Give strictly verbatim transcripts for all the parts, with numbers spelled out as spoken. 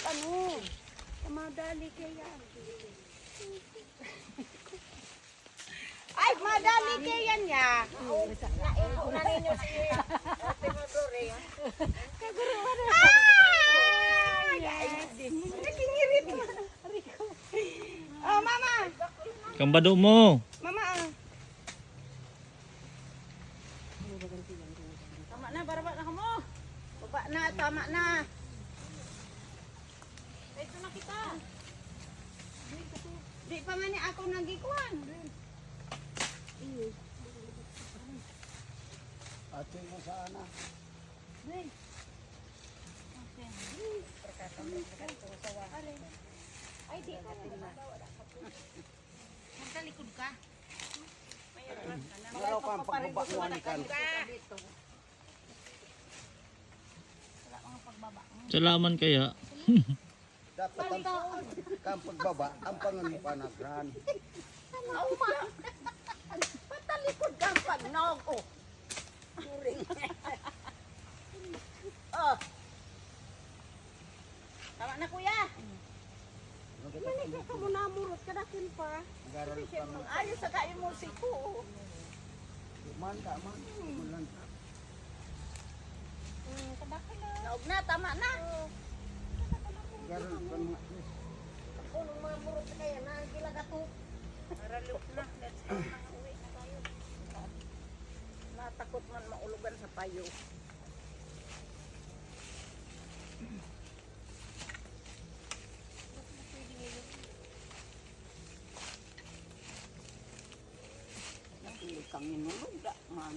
Ano? Madali kaya. Ay, madali kaya niya. Naigo na ninyo si Ate Madore. Kaguruan na. Ay, ay, ay. Nakingirit na. Oh, mama. Kambado mo. Mama, ah. Tama na, baraba na kamo. Baba na, tama na. Ito na kita. Di pa nga ni ako nagikuhan. Ate mo sana. Ay, di ko. Magtalikod ka. Maraw ka ang pagbaba mo, anikan. Salaman kaya. Dapat ang, kang pagbaba, ang pangan mo ka na gran. Ano ma? Patalikod kang pagnog, oh. During. Oh. Tama na, kuya. Mani ka mo namurot ka dakin pa. Nag-aaral pa mo. Ayos sa kayo musiko, oh. Man ka, man. Man lang ka. Hmm, kadakil na. Naog na, tama na. Oo. Nag-aaral pa mo. Ako, nung mga murot na kaya, nagkilagatok. Aralok na. Let's go na. Uwi na tayo. Natakot man maulogan sa payo. Ang inulog, da, man.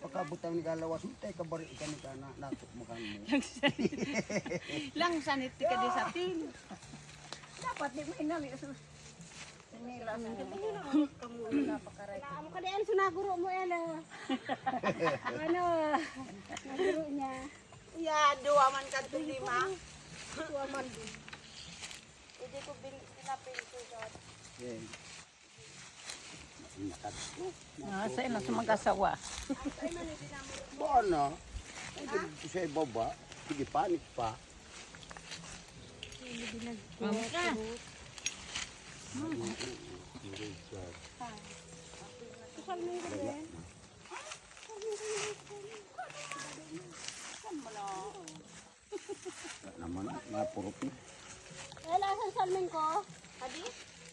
Pagkabutang ni Galawas, tay kabari ka ni kana, natok mo kan mo. Lang sanit, lang sanit ka di sa tin. Dapat di mo inali, sus. Nila sa napakaray. Amo ka diyan, sunaguro mo yan, ah. Ano, naguro niya. Ya, duwa man ka to, lima. Duwa man din. Hindi ko bin-, pinapinto siya. Yeah. Nakadto. Ah, sa ina sa mag-asawa. Bono. Ay, dito sa ibaba. Sige, panik pa. Mama ka. Kusal mo yun, eh. Saan mo na? Naman, mga purok na. Wala sa salmon ko. Kadi?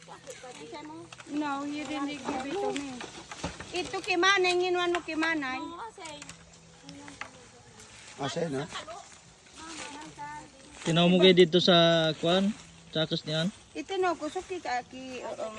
Bakit kadi? Isa mo? No, you didn't give it to me. Ito kay Manay, nginuan mo kay Manay. No, asay. Asay na? Tinaw mo kayo dito sa kwan? Sa akas niyan? Ito no, kusok ki, ki, um,